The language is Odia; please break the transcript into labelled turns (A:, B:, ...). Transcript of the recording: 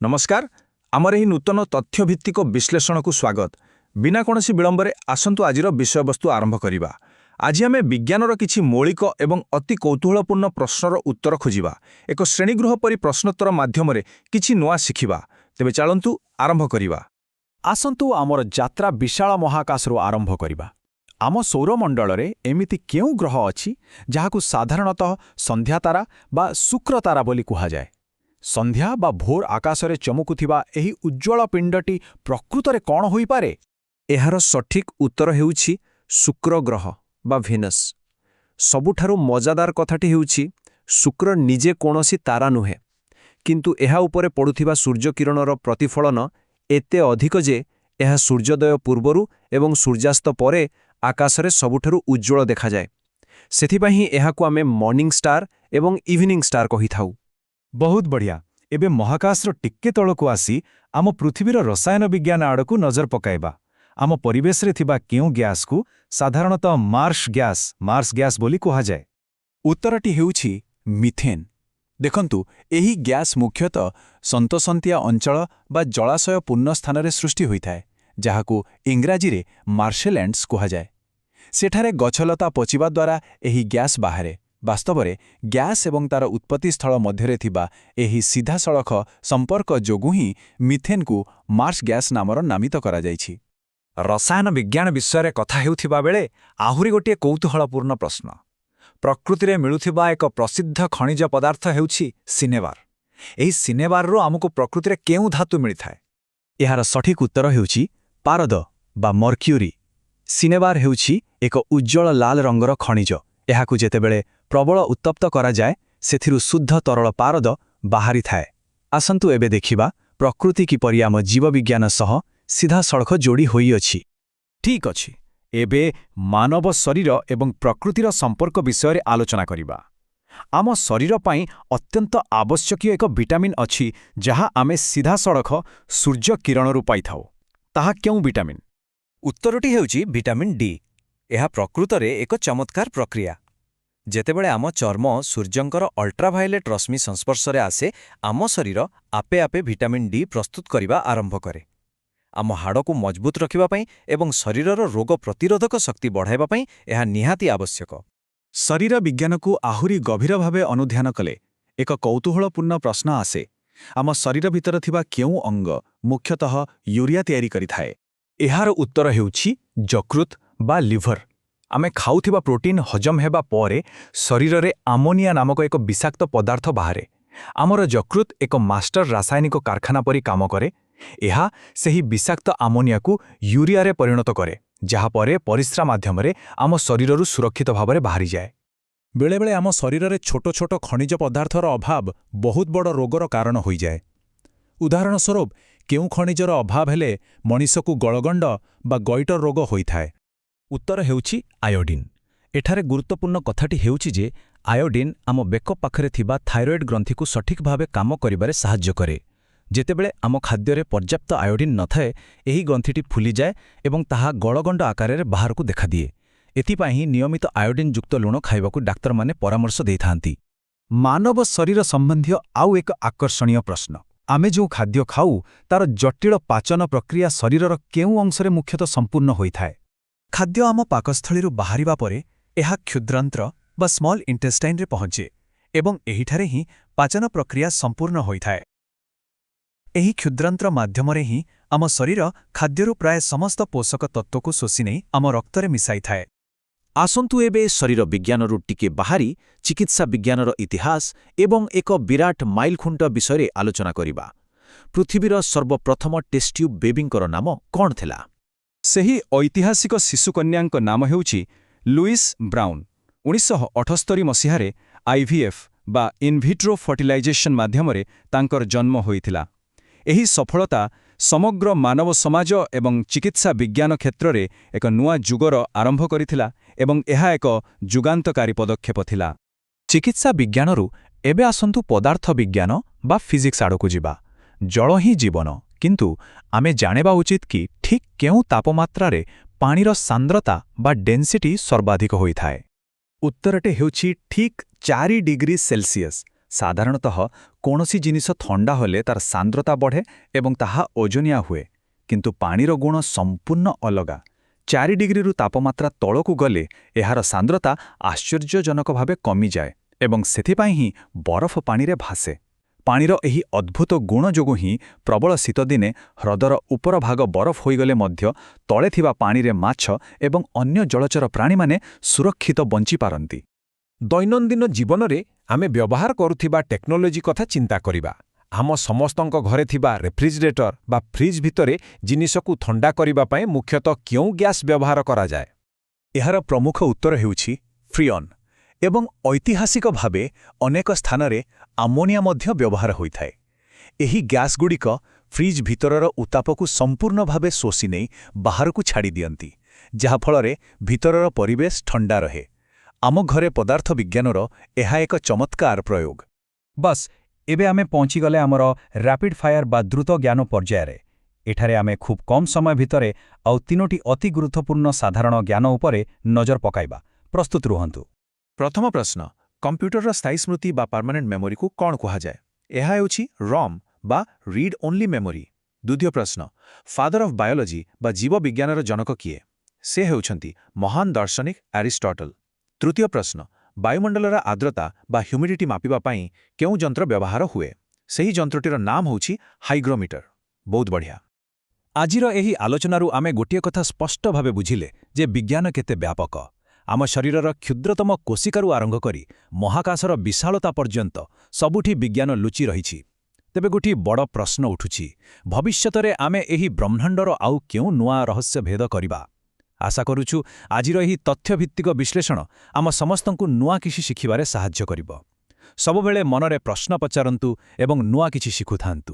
A: ନମସ୍କାର, ଆମର ଏହି ନୂତନ ତଥ୍ୟଭିତ୍ତିକ ବିଶ୍ଳେଷଣକୁ ସ୍ୱାଗତ। ବିନା କୌଣସି ବିଳମ୍ବରେ ଆସନ୍ତୁ, ଆଜିର ବିଷୟବସ୍ତୁ ଆରମ୍ଭ କରିବା। ଆଜି ଆମେ ବିଜ୍ଞାନର କିଛି ମୌଳିକ ଏବଂ ଅତି କୌତୂହଳପୂର୍ଣ୍ଣ ପ୍ରଶ୍ନର ଉତ୍ତର ଖୋଜିବା। ଏକ ଶ୍ରେଣୀଗୃହ ପରି ପ୍ରଶ୍ନୋତ୍ତର ମାଧ୍ୟମରେ କିଛି ନୂଆ ଶିଖିବା। ତେବେ ଚାଲନ୍ତୁ, ଆରମ୍ଭ କରିବା।
B: ଆସନ୍ତୁ, ଆମର ଯାତ୍ରା ବିଶାଳ ମହାକାଶରୁ ଆରମ୍ଭ କରିବା। ଆମ ସୌରମଣ୍ଡଳରେ ଏମିତି କେଉଁ ଗ୍ରହ ଅଛି, ଯାହାକୁ ସାଧାରଣତଃ ସନ୍ଧ୍ୟାତାରା ବା ଶୁକ୍ରତାରା ବୋଲି କୁହାଯାଏ? ସନ୍ଧ୍ୟା ବା ଭୋର ଆକାଶରେ ଚମକୁଥିବା ଏହି ଉଜ୍ଜ୍ୱଳ ପିଣ୍ଡଟି ପ୍ରକୃତରେ କ'ଣ ହୋଇପାରେ?
A: ଏହାର ସଠିକ୍ ଉତ୍ତର ହେଉଛି ଶୁକ୍ର ଗ୍ରହ ବା ଭିନସ୍। ସବୁଠାରୁ ମଜାଦାର କଥାଟି ହେଉଛି, ଶୁକ୍ର ନିଜେ କୌଣସି ତାରା ନୁହେଁ, କିନ୍ତୁ ଏହା ଉପରେ ପଡ଼ୁଥିବା ସୂର୍ଯ୍ୟକିରଣର ପ୍ରତିଫଳନ ଏତେ ଅଧିକ ଯେ ଏହା ସୂର୍ଯ୍ୟୋଦୟ ପୂର୍ବରୁ ଏବଂ ସୂର୍ଯ୍ୟାସ୍ତ ପରେ ଆକାଶରେ ସବୁଠାରୁ ଉଜ୍ଜ୍ୱଳ ଦେଖାଯାଏ। ସେଥିପାଇଁ ହିଁ ଏହାକୁ ଆମେ ମର୍ଣ୍ଣିଂ ଷ୍ଟାର ଏବଂ ଇଭିନିଂ ଷ୍ଟାର କହିଥାଉ।
C: ବହୁତ ବଢ଼ିଆ! ଏବେ ମହାକାଶର ଟିକେ ତଳକୁ ଆସି ଆମ ପୃଥିବୀର ରସାୟନ ବିଜ୍ଞାନ ଆଡ଼କୁ ନଜର ପକାଇବା। ଆମ ପରିବେଶରେ ଥିବା କେଉଁ ଗ୍ୟାସକୁ ସାଧାରଣତଃ ମାର୍ଶ ଗ୍ୟାସ, ମାର୍ସ ଗ୍ୟାସ୍ ବୋଲି କୁହାଯାଏ?
B: ଉତ୍ତରଟି ହେଉଛି ମିଥେନ୍। ଦେଖନ୍ତୁ, ଏହି ଗ୍ୟାସ୍ ମୁଖ୍ୟତଃ ସନ୍ତସନ୍ତିଆ ଅଞ୍ଚଳ ବା ଜଳାଶୟ ପୂର୍ଣ୍ଣ ସ୍ଥାନରେ ସୃଷ୍ଟି ହୋଇଥାଏ, ଯାହାକୁ ଇଂରାଜୀରେ ମାର୍ଶଲ୍ୟାଣ୍ଡସ୍ କୁହାଯାଏ। ସେଠାରେ ଗଛଲତା ପଚିବା ଦ୍ୱାରା ଏହି ଗ୍ୟାସ୍ ବାହାରେ। ବାସ୍ତବରେ ଗ୍ୟାସ୍ ଏବଂ ତାର ଉତ୍ପତ୍ତିସ୍ଥଳ ମଧ୍ୟରେ ଥିବା ଏହି ସିଧାସଳଖ ସମ୍ପର୍କ ଯୋଗୁଁ ହିଁ ମିଥେନ୍କୁ ମାର୍ସ ଗ୍ୟାସ୍ ନାମର ନାମିତ କରାଯାଇଛି।
C: ରସାୟନ ବିଜ୍ଞାନ ବିଷୟରେ କଥା ହେଉଥିବା ବେଳେ ଆହୁରି ଗୋଟିଏ କୌତୂହଳପୂର୍ଣ୍ଣ ପ୍ରଶ୍ନ। ପ୍ରକୃତିରେ ମିଳୁଥିବା ଏକ ପ୍ରସିଦ୍ଧ ଖଣିଜ ପଦାର୍ଥ ହେଉଛି ସିନେବାର। ଏହି ସିନେବାରରୁ ଆମକୁ ପ୍ରକୃତିରେ କେଉଁ ଧାତୁ ମିଳିଥାଏ?
B: ଏହାର ସଠିକ୍ ଉତ୍ତର ହେଉଛି ପାରଦ ବା ମର୍କ୍ୟୁରୀ। ସିନେବାର ହେଉଛି ଏକ ଉଜ୍ଜ୍ୱଳ ଲାଲ ରଙ୍ଗର ଖଣିଜ। ଏହାକୁ ଯେତେବେଳେ ପ୍ରବଳ ଉତ୍ତପ୍ତ କରାଯାଏ, ସେଥିରୁ ଶୁଦ୍ଧ ତରଳ ପାରଦ ବାହାରିଥାଏ। ଆସନ୍ତୁ, ଏବେ ଦେଖିବା ପ୍ରକୃତି କିପରି ଆମ ଜୀବବିଜ୍ଞାନ ସହ ସିଧାସଳଖ ଯୋଡ଼ି ହୋଇଅଛି।
C: ଠିକ୍ ଅଛି, ଏବେ ମାନବ ଶରୀର ଏବଂ ପ୍ରକୃତିର ସମ୍ପର୍କ ବିଷୟରେ ଆଲୋଚନା କରିବା। ଆମ ଶରୀର ପାଇଁ ଅତ୍ୟନ୍ତ ଆବଶ୍ୟକୀୟ ଏକ ଭିଟାମିନ୍ ଅଛି, ଯାହା ଆମେ ସିଧାସଳଖ ସୂର୍ଯ୍ୟ କିରଣରୁ ପାଇଥାଉ। ତାହା କେଉଁ ଭିଟାମିନ୍?
A: ଉତ୍ତରଟି ହେଉଛି ଭିଟାମିନ୍ ଡି। ଏହା ପ୍ରକୃତରେ ଏକ ଚମତ୍କାର ପ୍ରକ୍ରିୟା। ଯେତେବେଳେ ଆମ ଚର୍ମ ସୂର୍ଯ୍ୟଙ୍କର ଅଲ୍ଟ୍ରାଭାୟୋଲେଟ୍ ରଶ୍ମି ସଂସ୍ପର୍ଶରେ ଆସେ, ଆମ ଶରୀର ଆପେ ଆପେ ଭିଟାମିନ୍ ଡି ପ୍ରସ୍ତୁତ କରିବା ଆରମ୍ଭ କରେ। ଆମ ହାଡ଼କୁ ମଜବୁତ ରଖିବା ପାଇଁ ଏବଂ ଶରୀରର ରୋଗ ପ୍ରତିରୋଧକ ଶକ୍ତି ବଢ଼ାଇବା ପାଇଁ ଏହା ନିହାତି ଆବଶ୍ୟକ।
C: ଶରୀର ବିଜ୍ଞାନକୁ ଆହୁରି ଗଭୀର ଭାବେ ଅନୁଧ୍ୟାନ କଲେ ଏକ କୌତୂହଳପୂର୍ଣ୍ଣ ପ୍ରଶ୍ନ ଆସେ। ଆମ ଶରୀର ଭିତରେ ଥିବା କେଉଁ ଅଙ୍ଗ ମୁଖ୍ୟତଃ ୟୁରିଆ ତିଆରି କରିଥାଏ?
B: ଏହାର ଉତ୍ତର ହେଉଛି ଯକୃତ ବା ଲିଭର। ଆମେ ଖାଉଥିବା ପ୍ରୋଟିନ୍ ହଜମ ହେବା ପରେ ଶରୀରରେ ଆମୋନିଆ ନାମକ ଏକ ବିଷାକ୍ତ ପଦାର୍ଥ ବାହାରେ। ଆମର ଯକୃତ ଏକ ମାଷ୍ଟର ରାସାୟନିକ କାରଖାନା ପରି କାମ କରେ। ଏହା ସେହି ବିଷାକ୍ତ ଆମୋନିଆକୁ ୟୁରିଆରେ ପରିଣତ କରେ, ଯାହା ପରେ ପରିସ୍ରା ମାଧ୍ୟମରେ ଆମ ଶରୀରରୁ ସୁରକ୍ଷିତ ଭାବରେ ବାହାରିଯାଏ।
C: ବେଳେବେଳେ ଆମ ଶରୀରରେ ଛୋଟ ଛୋଟ ଖଣିଜ ପଦାର୍ଥର ଅଭାବ ବହୁତ ବଡ଼ ରୋଗର କାରଣ ହୋଇଯାଏ। ଉଦାହରଣ ସ୍ୱରୂପ, କେଉଁ ଖଣିଜର ଅଭାବ ହେଲେ ମଣିଷକୁ ଗଳଗଣ୍ଡ ବା ଗଇଟର ରୋଗ ହୋଇଥାଏ?
B: ଉତ୍ତର ହେଉଛି ଆୟୋଡିନ୍। ଏଠାରେ ଗୁରୁତ୍ୱପୂର୍ଣ୍ଣ କଥାଟି ହେଉଛି ଯେ ଆୟୋଡିନ୍ ଆମ ବେକ ପାଖରେ ଥିବା ଥାଇରଏଡ୍ ଗ୍ରନ୍ଥିକୁ ସଠିକ୍ ଭାବେ କାମ କରିବାରେ ସାହାଯ୍ୟ କରେ। ଯେତେବେଳେ ଆମ ଖାଦ୍ୟରେ ପର୍ଯ୍ୟାପ୍ତ ଆୟୋଡିନ୍ ନଥାଏ, ଏହି ଗ୍ରନ୍ଥିଟି ଫୁଲିଯାଏ ଏବଂ ତାହା ଗଳଗଣ୍ଡ ଆକାରରେ ବାହାରକୁ ଦେଖାଦିଏ। ଏଥିପାଇଁ ହିଁ ନିୟମିତ ଆୟୋଡିନ୍ଯୁକ୍ତ ଲୁଣ ଖାଇବାକୁ ଡାକ୍ତରମାନେ ପରାମର୍ଶ ଦେଇଥାନ୍ତି।
C: ମାନବ ଶରୀର ସମ୍ବନ୍ଧୀୟ ଆଉ ଏକ ଆକର୍ଷଣୀୟ ପ୍ରଶ୍ନ। ଆମେ ଯେଉଁ ଖାଦ୍ୟ ଖାଉ, ତାର ଜଟିଳ ପାଚନ ପ୍ରକ୍ରିୟା ଶରୀରର କେଉଁ ଅଂଶରେ ମୁଖ୍ୟତଃ ସମ୍ପୂର୍ଣ୍ଣ ହୋଇଥାଏ?
B: ଖାଦ୍ୟ ଆମ ପାକସ୍ଥଳୀରୁ ବାହାରିବା ପରେ ଏହା କ୍ଷୁଦ୍ରାନ୍ତ୍ର ବା ସ୍ମଲ୍ ଇଣ୍ଟେଷ୍ଟାଇନ୍ରେ ପହଞ୍ଚେ ଏବଂ ଏହିଠାରେ ହିଁ ପାଚନ ପ୍ରକ୍ରିୟା ସମ୍ପୂର୍ଣ୍ଣ ହୋଇଥାଏ। ଏହି କ୍ଷୁଦ୍ରାନ୍ତ୍ର ମାଧ୍ୟମରେ ହିଁ ଆମ ଶରୀର ଖାଦ୍ୟରୁ ପ୍ରାୟ ସମସ୍ତ ପୋଷକ ତତ୍ତ୍ୱକୁ ଶୋଷି ନେଇ ଆମ ରକ୍ତରେ ମିଶାଇଥାଏ।
D: ଆସନ୍ତୁ, ଏବେ ଶରୀର ବିଜ୍ଞାନରୁ ଟିକେ ବାହାରି ଚିକିତ୍ସା ବିଜ୍ଞାନର ଇତିହାସ ଏବଂ ଏକ ବିରାଟ ମାଇଲଖୁଣ୍ଟ ବିଷୟରେ ଆଲୋଚନା କରିବା। ପୃଥିବୀର ସର୍ବପ୍ରଥମ ଟେଷ୍ଟଟ୍ୟୁବ୍ ବେବିଙ୍କର ନାମ କ'ଣ ଥିଲା?
C: ସେହି ଐତିହାସିକ ଶିଶୁକନ୍ୟାଙ୍କ ନାମ ହେଉଛି ଲୁଇସ୍ ବ୍ରାଉନ୍। 1978 ମସିହାରେ ଆଇଭିଏଫ୍ ବା ଇନଭିଟ୍ରୋ ଫର୍ଟିଲାଇଜେସନ୍ ମାଧ୍ୟମରେ ତାଙ୍କର ଜନ୍ମ ହୋଇଥିଲା। ଏହି ସଫଳତା ସମଗ୍ର ମାନବ ସମାଜ ଏବଂ ଚିକିତ୍ସା ବିଜ୍ଞାନ କ୍ଷେତ୍ରରେ ଏକ ନୂଆ ଯୁଗର ଆରମ୍ଭ କରିଥିଲା ଏବଂ ଏହା ଏକ ଯୁଗାନ୍ତକାରୀ ପଦକ୍ଷେପ ଥିଲା।
B: ଚିକିତ୍ସା ବିଜ୍ଞାନରୁ ଏବେ ଆସନ୍ତୁ ପଦାର୍ଥ ବିଜ୍ଞାନ ବା ଫିଜିକ୍ସ ଆଡ଼କୁ ଯିବା। ଜଳ ହିଁ ଜୀବନ, କିନ୍ତୁ ଆମେ ଜାଣିବା ଉଚିତ କି ଠିକ୍ କେଉଁ ତାପମାତ୍ରାରେ ପାଣିର ସାନ୍ଦ୍ରତା ବା ଡେନ୍ସିଟି ସର୍ବାଧିକ ହୋଇଥାଏ?
C: ଉତ୍ତରଟି ହେଉଛି ଠିକ୍ 4 ଡିଗ୍ରୀ ସେଲସିୟସ୍।
B: ସାଧାରଣତଃ କୌଣସି ଜିନିଷ ଥଣ୍ଡା ହେଲେ ତାର ସାନ୍ଦ୍ରତା ବଢ଼େ ଏବଂ ତାହା ଓଜନିଆ ହୁଏ। କିନ୍ତୁ ପାଣିର ଗୁଣ ସମ୍ପୂର୍ଣ୍ଣ ଅଲଗା। 4 ଡିଗ୍ରୀରୁ ତାପମାତ୍ରା ତଳକୁ ଗଲେ ଏହାର ସାନ୍ଦ୍ରତା ଆଶ୍ଚର୍ଯ୍ୟଜନକ ଭାବେ କମିଯାଏ ଏବଂ ସେଥିପାଇଁ ହିଁ ବରଫ ପାଣିରେ ଭାସେ। ପାଣିର ଏହି ଅଦ୍ଭୁତ ଗୁଣ ଯୋଗୁଁ ହିଁ ପ୍ରବଳ ଶୀତଦିନେ ହ୍ରଦର ଉପର ଭାଗ ବରଫ ହୋଇଗଲେ ମଧ୍ୟ ତଳେ ଥିବା ପାଣିରେ ମାଛ ଏବଂ ଅନ୍ୟ ଜଳଚର ପ୍ରାଣୀମାନେ ସୁରକ୍ଷିତ ବଞ୍ଚିପାରନ୍ତି।
E: ଦୈନନ୍ଦିନ ଜୀବନରେ ଆମେ ବ୍ୟବହାର କରୁଥିବା ଟେକ୍ନୋଲୋଜି କଥା ଚିନ୍ତା କରିବା। ଆମ ସମସ୍ତଙ୍କ ଘରେ ଥିବା ରେଫ୍ରିଜରେଟର ବା ଫ୍ରିଜ୍ ଭିତରେ ଜିନିଷକୁ ଥଣ୍ଡା କରିବା ପାଇଁ ମୁଖ୍ୟତଃ କେଉଁ ଗ୍ୟାସ୍ ବ୍ୟବହାର କରାଯାଏ?
B: ଏହାର ପ୍ରମୁଖ ଉତ୍ତର ହେଉଛି ଫ୍ରିଅନ୍ ଏବଂ ଐତିହାସିକ ଭାବେ ଅନେକ ସ୍ଥାନରେ ଆମୋନିଆ ମଧ୍ୟ ବ୍ୟବହାର ହୋଇଥାଏ। ଏହି ଗ୍ୟାସ୍ଗୁଡ଼ିକ ଫ୍ରିଜ୍ ଭିତରର ଉତ୍ତାପକୁ ସମ୍ପୂର୍ଣ୍ଣ ଭାବେ ଶୋଷି ନେଇ ବାହାରକୁ ଛାଡ଼ିଦିଅନ୍ତି, ଯାହାଫଳରେ ଭିତରର ପରିବେଶ ଥଣ୍ଡା ରହେ। ଆମ ଘରେ ପଦାର୍ଥ ବିଜ୍ଞାନର ଏହା ଏକ ଚମତ୍କାର ପ୍ରୟୋଗ।
C: ବାସ୍, ଏବେ ଆମେ ପହଞ୍ଚିଗଲେ ଆମର ରାପିଡ୍ ଫାୟାର ବା ଦ୍ରୁତ ଜ୍ଞାନ ପର୍ଯ୍ୟାୟରେ। ଏଠାରେ ଆମେ ଖୁବ୍ କମ୍ ସମୟ ଭିତରେ ଆଉ ତିନୋଟି ଅତି ଗୁରୁତ୍ୱପୂର୍ଣ୍ଣ ସାଧାରଣ ଜ୍ଞାନ ଉପରେ ନଜର ପକାଇବା। ପ୍ରସ୍ତୁତ ରୁହନ୍ତୁ।
D: ପ୍ରଥମ ପ୍ରଶ୍ନ, କମ୍ପ୍ୟୁଟରର ସ୍ଥାୟୀ ସ୍ମୃତି ବା ପରମାନେଣ୍ଟ ମେମୋରିକୁ କ'ଣ କୁହାଯାଏ? ଏହା ହେଉଛି ରମ୍ ବା ରିଡ୍ ଓନ୍ଲି ମେମୋରି। ଦ୍ୱିତୀୟ ପ୍ରଶ୍ନ, ଫାଦର ଅଫ୍ ବାୟୋଲୋଜି ବା ଜୀବବିଜ୍ଞାନର ଜନକ କିଏ? ସେ ହେଉଛନ୍ତି ମହାନ ଦାର୍ଶନିକ ଆରିଷ୍ଟଟଲ। ତୃତୀୟ ପ୍ରଶ୍ନ, ବାୟୁମଣ୍ଡଳର ଆର୍ଦ୍ରତା ବା ହ୍ୟୁମିଡିଟି ମାପିବା ପାଇଁ କେଉଁ ଯନ୍ତ୍ର ବ୍ୟବହାର ହୁଏ? ସେହି ଯନ୍ତ୍ରଟିର ନାମ ହେଉଛି ହାଇଗ୍ରୋମିଟର। ବହୁତ ବଢ଼ିଆ।
B: ଆଜିର ଏହି ଆଲୋଚନାରୁ ଆମେ ଗୋଟିଏ କଥା ସ୍ପଷ୍ଟ ଭାବେ ବୁଝିଲେ ଯେ ବିଜ୍ଞାନ କେତେ ବ୍ୟାପକ। ଆମ ଶରୀରର କ୍ଷୁଦ୍ରତମ କୋଶିକାରୁ ଆରମ୍ଭ କରି ମହାକାଶର ବିଶାଳତା ପର୍ଯ୍ୟନ୍ତ ସବୁଠି ବିଜ୍ଞାନ ଲୁଚି ରହିଛି। ତେବେ ଗୋଟିଏ ବଡ଼ ପ୍ରଶ୍ନ ଉଠୁଛି, ଭବିଷ୍ୟତରେ ଆମେ ଏହି ବ୍ରହ୍ମାଣ୍ଡର ଆଉ କେଉଁ ନୂଆ ରହସ୍ୟ ଭେଦ କରିବା? ଆଶା କରୁଛୁ ଆଜିର ଏହି ତଥ୍ୟଭିତ୍ତିକ ବିଶ୍ଳେଷଣ ଆମ ସମସ୍ତଙ୍କୁ ନୂଆ କିଛି ଶିଖିବାରେ ସାହାଯ୍ୟ କରିବ। ସବୁବେଳେ ମନରେ ପ୍ରଶ୍ନ ପଚାରନ୍ତୁ ଏବଂ ନୂଆ କିଛି ଶିଖୁଥାନ୍ତୁ।